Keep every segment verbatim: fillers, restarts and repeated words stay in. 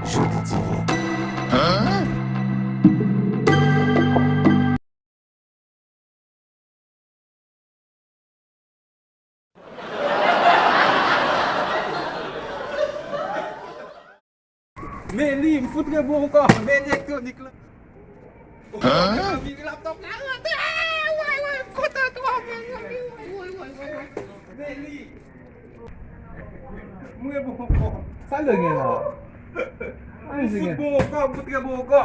Jodi tire. Men li, m fout rebon ankò. Men elektronik la. Hein? Laptop la rantre. Woy, woy, m kontan twòp, mezanmi. Woy, woy, woy, woy. Men li. M rebon ankò. Sa l gen la? M fout bon ankò, m fout rebon ankò.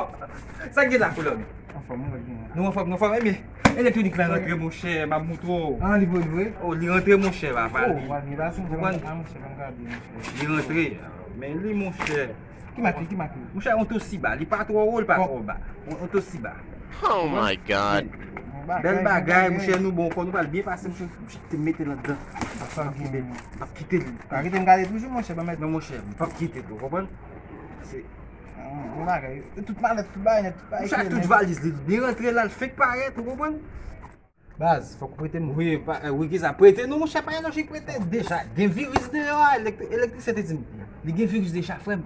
Sa k gen la, kolòn? Anfòm, nou anfòm, nou anfòm, ebyen. Elektronik la rantre, monchè, m ap moutre w. Ah, li vre, li vre? Oh, li rantre, monchè, papa. Oh, li, w ap gen pasyans, konprann? Ah, monchè, ban m gade, monchè. Li rantre. Men li, monchè. Ki mak li, ki mak li? Monchè, yon Toshiba, li pa twò wo, li pa twò ba. Yon, yon Toshiba. Oh my God. Bèl bagay, monchè, nou bon, kò nou pral byen pase, monchè, te mete l anndan. M ap kite l, m ap kite l. Ka kite m gade toujou, monchè, ban m mèt. Non, monchè, m p ap kite l, ou konprann? Se Ah, bon bagay. Tout malèt, tout bagay nèt, tout bagay klè nèt. Monchè, tout valiz li, li rantre la, l fenk parèt, ou konprann? Baz, fòk ou prete m. Wi, pa, eh, wi, kisa? Prete nou, monchè, pa gen lojik prete deja. Gen viris deyò a, elektri-, elektrisyen te di m. Li gen viris deja, frè m.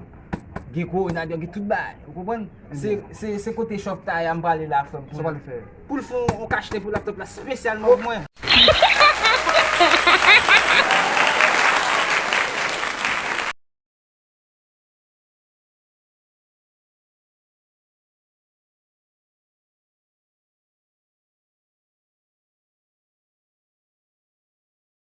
Gen kowona deyò, gen tout bagay, ou konprann? Se, se, se kote chòf ta a m prale la, frè m. Sa w prale fè? Pou l fè yon, yon kachte pou laptop la, espesyalman pou mwen.